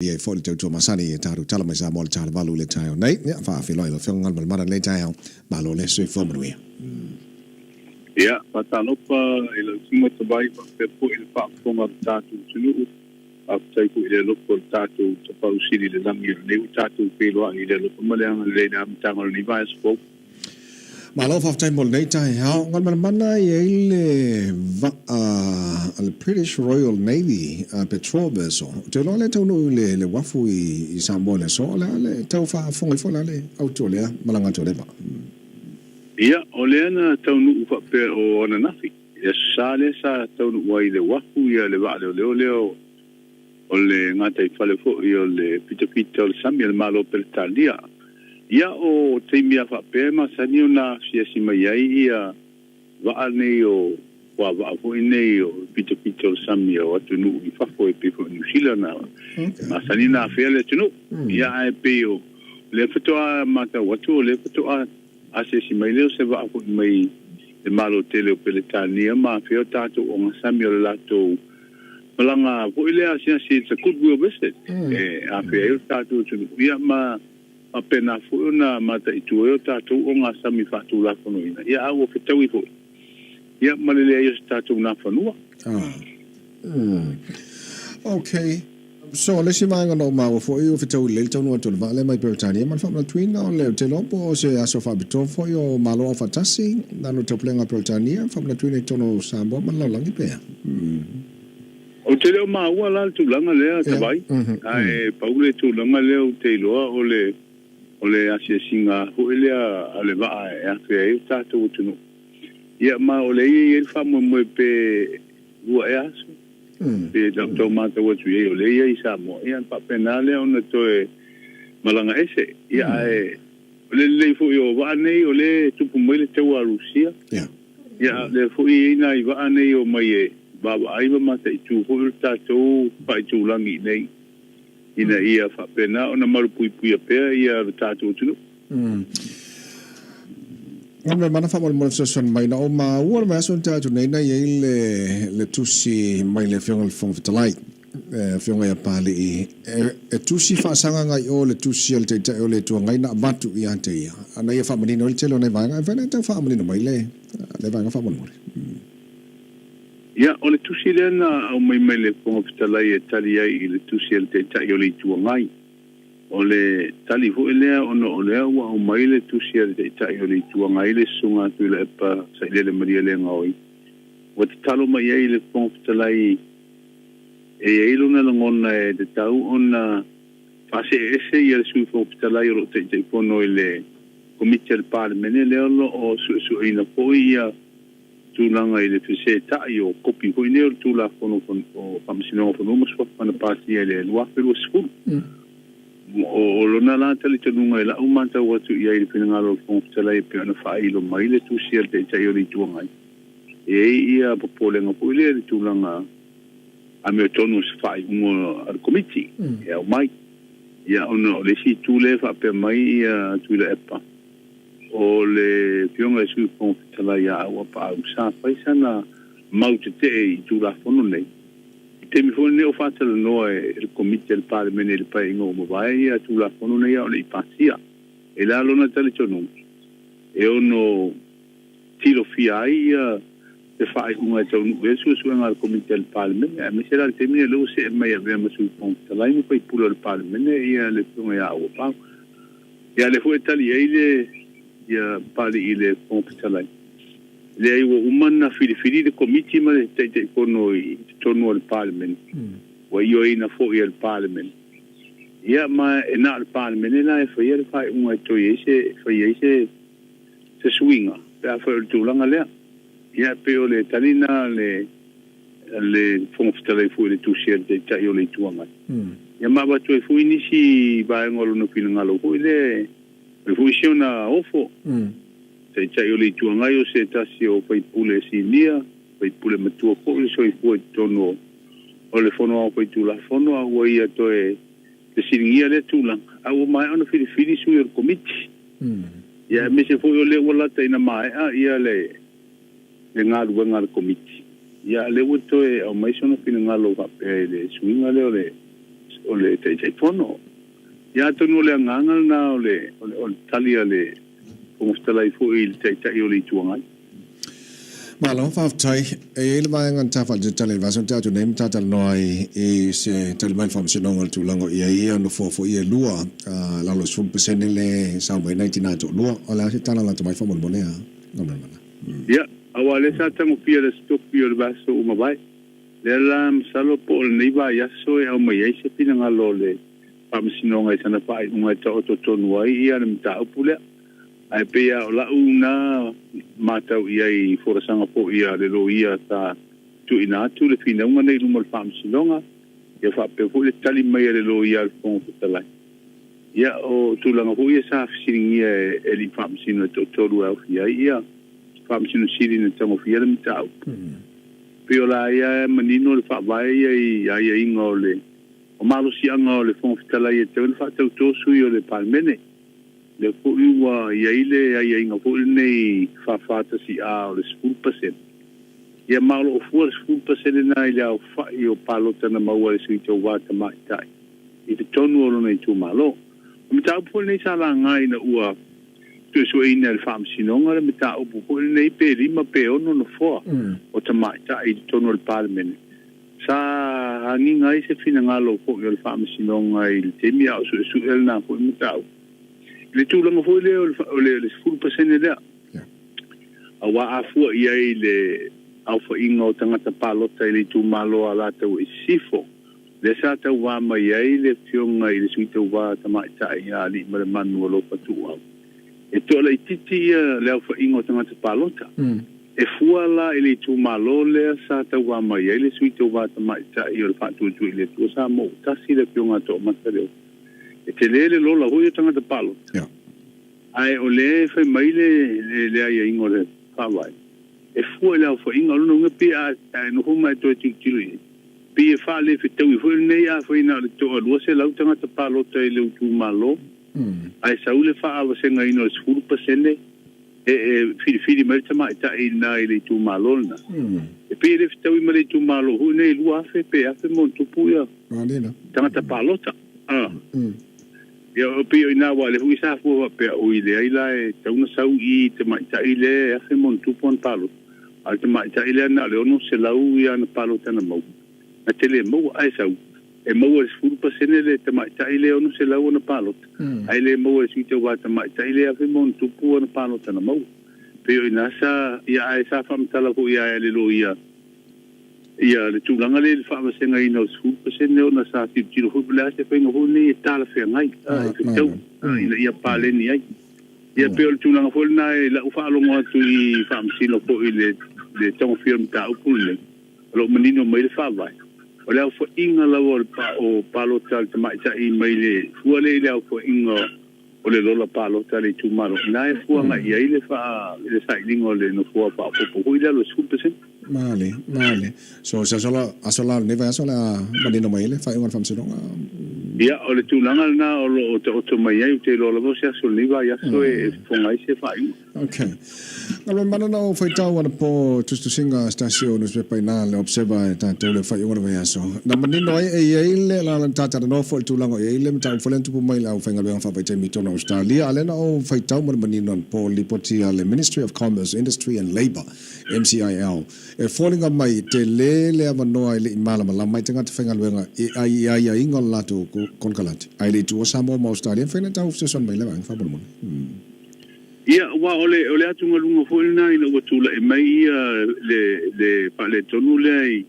Ia e foi le tautua masani e tatou tala mai Samoa le talawalu i le taeao nei. Ia, faafeiloai lau Afioga Galumalemana i lenei taeao. Malo le soifua manuia. Ia, faatalofa i lau Susuga Tavai faapea foi le faafofoga a le tatou atunuu. Faafetai foi i le alofa o le tatou Tapaau Sili i le lagi o lenei ua tatou feiloai i le alofa ma le agalelei i le amataga o lenei vaiaso fou. Malo faafetai mo lenei taeao. Galumalemana e i ai le vaa a le British Royal Navy Patrol Vessel. Ou te iloa o lea e taunuu i le uafu i Samoa i le aso. O le a le tau faafofoga ifo o le a le autu o lea malaga atu a lea vaa? Ia, o lea na taunuu faapea o ananafi, i le Aso Sa lea sa taunuu ai i le uafu ia le vaa leoleo lea o le gataifale foi o le pitapita o le sami a le Malo o Peretania. Ia, o taimi lava faapea e masani ona asiasi mai ai ia vaa nei o puavaa foi nei o le pitapita o le sami o atunuu i fafo e pei foi o Niu Sila na masani ona afea le atunuu. Ia, ae pei o lea faatoa matau atu o lea faatoa asiasi mai lea o se vaa foi mai le Malo tele o Peretania ma afea o tatou ogasami o le latou malaga foi lea asiasi, it's a goodwill visit, e afea ai o tatou atunuu, ia ma faapena foi ona mataitu ai o tatou ogasami faatulafonoina, ia a ua fetaui foi ia ma le leai o se tatou nafanua. Ok. So, o le isi vaega na ou maua foi ua fetaui lelei le taunuu atu o le vaa lea mai Peretania ma le faamanatuina o le, ou te iloa po o se aso faapitoa foi o Malo Aufaatasi lalo o taupulega a Peretania, faamanatuina i totonu o Samoa ma le lalolagi pe a? Ou te le o maua la le tulaga lea, Tavai, ae pau le tulaga lea ou te iloa o le o le asiasiga foi lea a le vaa e afea ai o tatou atunuu. Ia ma o lea e i ai le faamoemoe pe lua ea aso, pe lau tau matau atu i ai o lea e i ai i Samoa, ia ona faapena lea ona toe malaga ese. Ia ae o le lelei foi o vaa nei o lea e tupu mai le taua a Rusia. Ia, a o lea foi e i ai nai vaa nei e omai e vaavaai ma mataitu foi o le tatou faaitulagi i inei, ina ia faapena ona malupuipuia pea ia lo tatou atunuu. Galumalemana faamolemole fesoasoani mai. Na ou maua le vaiaso na tea atu nei na i ai le le tusi mai le Afioga i le Fofoga Fetalai, le Afioga ia Papalii, e tusi faasagaga i o le tusi a le Taitai o le Itu Agai na avatu ia te ia, ana ia faamanino ai le tele o nai vaega. E mafai ona e tau faamanino mai le lea vaega faamolemole? Ia, o le tusi lea na aumai mai le Fofoga Fetalai e tali ai i le tusi a le Taitai o le Itu Agai. O le tali foi lea ona o lea ua aumai le tusi a le Taitai o le Itu Agai le Susuga a Tuilaepa Sailele Malielegaoi, ua tatalo mai ai le Fofoga Fetalai e i ai lona lagona e tatau ona faaseeese ia le Sui Fofoga Fetalai o lo o Taitaifono i le Komiti a le Palemene lea o lo o suesueina foi ia tulaga i le fesetai o kopi foi nei o le Tulafono o Faamasinoga o Fanua ma Suafa na pasia i le 2020. O lona la talitonuga i la'u matau atu i ai i le finagalo o le Fofoga Fetalai e pei ona faailo mai le tusi a le Taitai o le Itu Agai, e i ai ia popolega foi lea i le tulaga amiotonu o se faaiuga a le Komiti e aumai. Ia ona o le isi itu lea e faapea mai ia Tuilaepa, o le Afioga i le Sui Fofoga Fetalai ia Auapaau sa fai sana mau tetee i Tulafono nei. I taimi foi lenei o faatalanoa e le Komiti a le Palemene i le Paeaiga ua mavae ia Tulafono nei a o le i pasia. E la lona talitonuga e ono tilofia ai ia se faaiuga e taunuu i ai le suesuega a le Komiti a le Palemene, aemaise la le taimi lenei o lea ua see mai e avea ma Sui Fofoga Fetalai ma Faipule o le Palemene ia le Afioga ia Auapaau. Ia lea foi e tali ai le ia Papalii i le Fofoga Fetalai. Leai ua uma ona filifili le Komiti ma le Taitaifono i totonu o le Palemene, ua ioeina foi e le Palemene. Ia ma e na o le Palemene la e faia le faaiuga e toe i ai se fai ai se se suiga pe afai o le tulaga lea. Ia e pei o le tali lena a le le Fofoga Fetalai foi i le tusi a le Taitai o le Itu Agai. Ia ma avatu ai foi nisi vaega o lona finagalo foi lea e fai foi si ona ofo. Taitai o le Itu Agai o se tasi o faipule sinia, faipule matua foi le soifua i totonu o le Fono Aoao Faitulafono, a ua ia toe fesiligia lea tulaga, a ua maea ona filifili sui o le Komiti. Ia aemaise foi o lea ua lata ina maea ia le le galuega a le Komiti, ia lea ua toe aumai sona finagalo faapea i le suiga lea o le o le Taitaifono. Ia atonu o le agaga lena o le o le tali a le Fofoga Fetalai foi i le Taitai o le Itu Agai. Malo, faafetai. E i ai le vaega na ta faatalitali i le vaiaso na tea atu nei ma ta talanoa ai i se tali mai a le Faamasinoga i le tulaga o i ai ia nofoa foi e lua i lalo o le 10% le sao mai nai tina e toalua. O le a se tala lata mai faamolemole a Gaumalemana? Ia, aua o lea sa tagofia le Aso Tofi o le vaiaso ua mavae. Lea la masalo po o lenei vaiaso e aumai ai se finagalo o le Faamasinoga i sana faaiuga e taoto tonu ai ia le mataupu lea. Ae pei lava o lau na matau i ai i folasaga foi a le loia sa tuuina atu le finauga nei i luma o le Faamasinoga, ia faapea foi le tali mai a le loia a le Fofoga Fetalai. Ia, o tulaga foi ia sa fesiligia e alii faamasino e toatolu e aofia ai ia Faamasino Sili na tagofia le mataupu. Pei o la ia e manino le faavae ia i aiaiga o le o malosiaga o le Fofoga Fetalai e tatau ona faatauto sui o le Palemene. Lea foi ua i ai le aiaiga foi lenei 441A o le 10%. Ia ma o lo o fua le 10% lena i le aofai o palota na maua e le sui tauva tamaitai i totonu o lona itumalo. O le mataupu foi lenei sa laga ina ua suesueina e le Faamasinoga le mataupu foi lenei pe lima pe ono nofoa o tamaitai i totonu o le Palemene. Sa agiga ai se finagalo foi o le Faamasinoga i le taimi a o suesue lena foi mataupu i le tulaga foi lea o le 10% lea, aua a fua i ai le aofaiga o tagata palota i le itumalo a Alataua i Sisifo, lea sa tauva mai ai le Afioga i le Sui Tauva Tamaitai ia Aliimalemanu Alofa Tuuau. E toalaitiiti ia le aofaiga o tagata palota. E fua la i le itumalo lea sa tauva mai ai le Sui Tauva Tamaitai o le Faatuatua i le Atua Samoa ua tasi le Afioga a Toomata Leota. E tele le lola foi o tagata palota. Ae o lea e fai mai le le aiaiga o le Faavae, e fua i le aofaiga. O lona uiga pei a e nofo ma e toe tilotilo i ai, pei e faalefetaui foi lenei afai na o le toa 200 tagata palota i le itumalo, ae sau le faavasegaina o le 10% e filifili mai le tamaitai lena i le itumalo lena. E pei e le fetaui ma le itumalo foi nei 2,000 pe 1,000 ma ona tupu ia tagata palota. Ia e pei o i ina aua o lea foi sa fua faapea, oi leai la e tatau ona sau i i tamaitai lea e 1,000 ma ona tupu ana palota, a o le tamaitai lea na o le 600 ia ana palota na maua. Na te le maua, ae sau e maua i le 10% le tamaitai lea 600 ana palota, ae le maua e le sui tauva tamaitai lea 1,000+ ana palota na maua. Pei o i ina sa, ia ae sa faamatala foi ia e le loia ia le tulaga lea i le faavasegaina o le 10% ona sa tilotilo foi po o le a se faiga foi lenei e talafeagai, e fetau ina ia paleni ai. Ia pei o le tulaga foi lena i lau faalogo atu i faamasino foi i le tagofia o le mataupu lenei. O lo o manino mai le Faavae, o le aofaiga lava o le o palota a le tamaitai mai le fua lea i le aofaiga o le lola palota a le itumalo, ina e fua agai i ai le faa le sailiga o le nofoa faaopoopo foi lea o le 10%. Male, male. So, se aso la, aso la o lenei vaiaso o le a manino mai ai le faaiuga o le Faamasinoga? Ia, o le tulaga lena o lo o taoto mai ai, ou te iloa lava o se aso o lenei vaiaso e fofoga ai se faaiuga. Ok. Galuemaana na ou faitau anapo tusitusiga a se tasi o nusipepa ina le Observer e tatou le faaiuga o le vaiaso. Na manino ai e i ai le la na talanoa foi i le tulaga o i ai le mataupu foi lea na tupu mai i le aufaigaluega faavaitaimi i totonu o Ausetalia. A lea na ou faitau ma le manino anapo lipoti a le Ministry of Commerce, Industry and Labour, MCIL, e foliga mai tele le avanoa e le i malamalama ai tagata faigaluega i aiaiga o le latou konekarate. Ae le i tuua Samoa ma Ausetalia, e mafai ona tau fesoasoani mai i le vaega faamolemole. Ia, aua o le, o le atugaluga foi lena ina ua tulai mai ia le, le faaletonu lea i,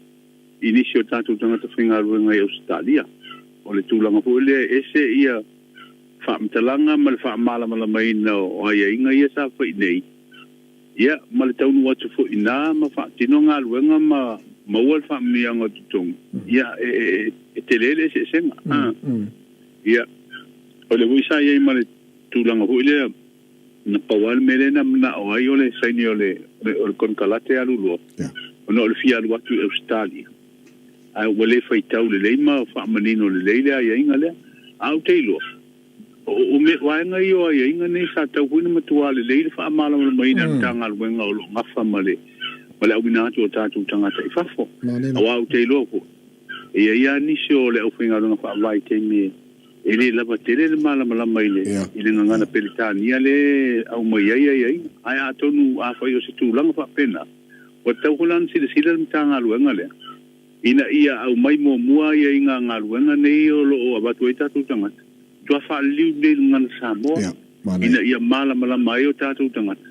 i nisi o tatou tagata faigaluega i Ausetalia. O le tulaga foi lea e ese ia faamatalaga ma le faamalamalamaina o aiaiga ia sa fai nei, ia, ma le taunuu atu foi i ina ma faatino galuega ma maua le faamanuiaga o totogi, ia, e, e, e tele le eseesega. Ia, o le foi sa i ai ma le tulaga foi lea, na pau lava le mea lea na manao ai o le saini o le, o le konekarate alu loa, ona o le fia alu atu i Ausetalia. Ae ua le faitau lelei ma faamanino lelei le aiaiga lea. Ae ou te iloa, o mea, vaega ia o aiaiga nei sa tatau foi ona matua lelei le faamalamalamaina e le Matagaluega o lo o gafa ma le, ma le auina atu o tatou tagata i fafo. Aua ou te iloa foi. E i ai lava nisi o le aufaigaluega faavaitaimi e le lava tele le malamalama i le i le gagana Peretania lea e aumai ai aiaiga. Ae atonu afai o se tulaga faapena, ua tatau foi la ona silasila le Matagaluega lea ina ia aumai muamua aiaiga a galuega nei o lo o avatu ai tatou tagata, matua faaliliu lelei i le gagana Samoa ina ia malamalama ai o tatou tagata.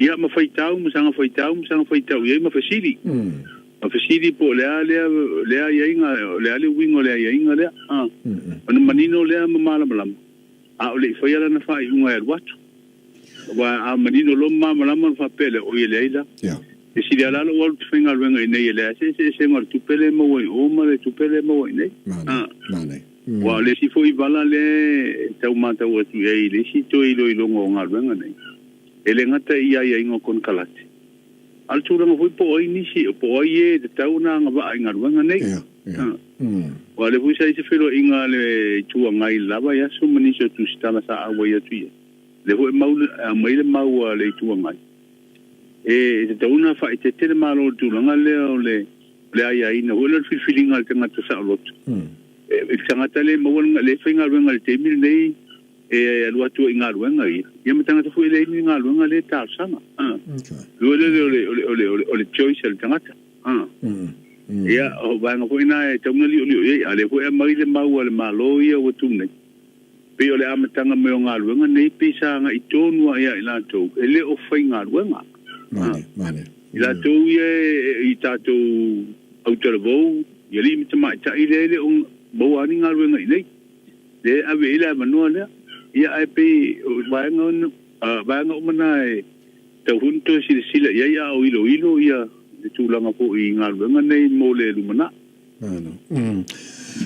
Ia ma faitau ma saga faitau ma saga faitau i ai ma fesili. Ma fesili po o le a lea lea aiaiga, o le a le uiga o le aiaiga lea. A. Ona manino lea ma malamalama, a o le i faia lana faaiuga e alu atu. Aua a manino loa ma malamalama ona faapea lea, oi e leai la. E sili lava la lou alu ou te faigaluega i inei e leai se eseesega o le tupe lea e maua i o ma le tupe lea e maua i inei. A. Aua o le isi foi vala lea e tau matau atu i ai i le isi toe iloiloga o galuega nei, e le gata i aiaiga o konekarate, a o le tulaga foi po o ai nisi, po o ai e tatau ona agavaa i galuega nei. Aua o lea foi sa i ai se feiloaiga a le Itu Agai i le la vaiaso ma nisi o tusitala sa auai atu i ai, lea foi e mau, e aumai le mau a le Itu Agai, e tatau ona faaeteete le Malo i le tulaga lea o le le aiaina foi lea o le filifiliga a le tagata saoloto. I le tagata lea e maua lea e faigaluega i le taimi lenei e alu atu ai i galuega ia, ia ma tagata foi e leai ni galuega lea e talosaga. Lua lea o le, o le, o le, o le, o le choice a le tagata. Ia, o vaega foi na e tatau ona liolio i ai, a o lea foi e aumai le mau a le Malo ia ua tu nei. Pei o le amataga mai o galuega nei pei sa agai tonu lava ia i latou e le o faigaluega. Mane, mane. I latou ia i tatou autalavou, i alii ma tamaitai lea e le o maua lava ni galuega i inei. Lea e ave i ai le avanoa lea. Ia ae pei o vaega, vaega uma na e tatau foi ona toe silasila i ai a o iloilo ia le tulaga foi i galuega nei mo le lumanai. Malo.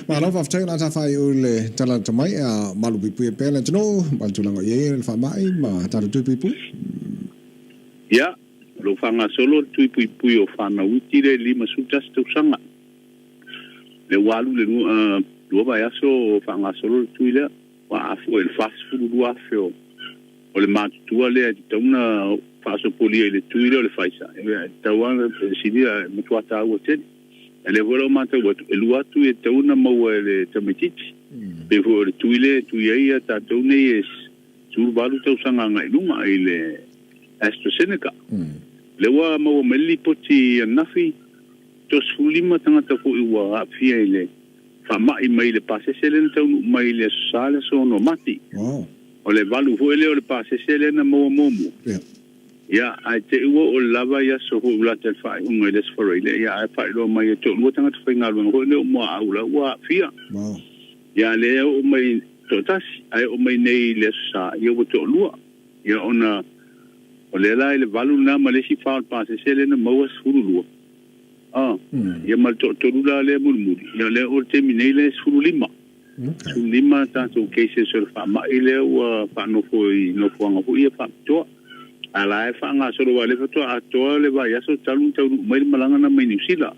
Malo faafetai o le a ta faaiu i le tala lata mai a malupuipuia pea le atunuu ma le tulaga o i ai le faamai ma tatou tui puipui. Ia, o lo o faagasolo le tui puipui o fanau iti lea i le 51 tausaga. Lea ua alu le lua vaiaso o faagasolo le tui lea, ua afua i le 42,000 o le matutua lea e tatau ona faasopolia i le tui lea o le Pfizer. E tatau lava ona sili e matua taua tele. A lea foi la ua matau atu, e lua atu e tatau ona maua e le tamaitiiti. Pei foi o le tui lea e tui ai ia tatou nei e 18 tausaga agai i luga i le AstraZeneca. Lea ua maua mai le lipoti ananafi, 35 tagata foi ua aafia i le faamai mai le pasese lea na taunuu mai i le Aso Sa le aso 6 Mati. O le valu foi lea o le pasese lea na maua muamua. Ia, ae te i ua oo lava i aso foi ua lata i le faaiuga i le Aso Faraile, ia, ae faailoa mai e toalua tagata faigaluega foi lea o Muaau la ua aafia. Ia, lea e oo mai toatasi, ae oo mai nei i le Aso Sa, ia ua toalua. Ia, ona o lea la i le valu lena ma le isi fa o le pasese lea na maua 12. A, ia ma le toatolu la lea mulimuli, ia lea o le taimi nei lea e 15. 15 tatou cases o le faamai lea ua faanofo i nofoaga foi ia faapitoa. A la e faagasolo aua o lea faatoa atoa le vaiaso talu ona taunuu mai le malaga na mai Niu Sila.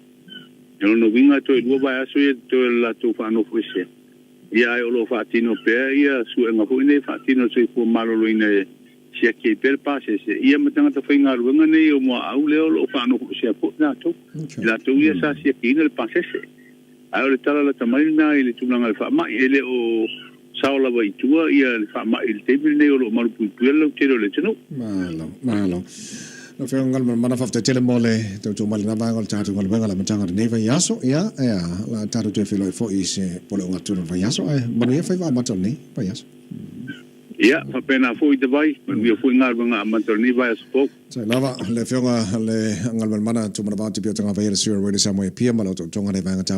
O lona uiga toe lua vaiaso ia totoe o le latou faanofo esea. Ia ae o lo o faatino pea ia suega foi nei e faatino e le Soifua Maloloina e siaki ai pea le pasese ia ma tagata faigaluega nei o Muaau lea o lo o faanofo esea foi latou. I latou ia sa siakiina le pasese. Ae o le tala lata mai lena i le tulaga o le faamai, e le o sao lava i tua ia le faamai i le taimi lenei o lo o malupuipuia le lautele o le atunuu. Malo, malo. Lau Afioga Galumalemana, faafetai tele mo le tautua mai i lena vaega o le tatou galuega i le amataga o lenei vaiaso. Ia, ea, o le a tatou toe feiloai foi i se pole ogatotonu o le vaiaso, ae manuia faiva amata o lenei vaiaso. Ia, faapena foi Tavai, manuia foi galuega amata o lenei vaiaso fou. Sai lava le Afioga le Galumalemana Tumanavao Tipiota Gavaia le sui o le Radio Samoa i Apia ma le otootoga o lenei vaega taua.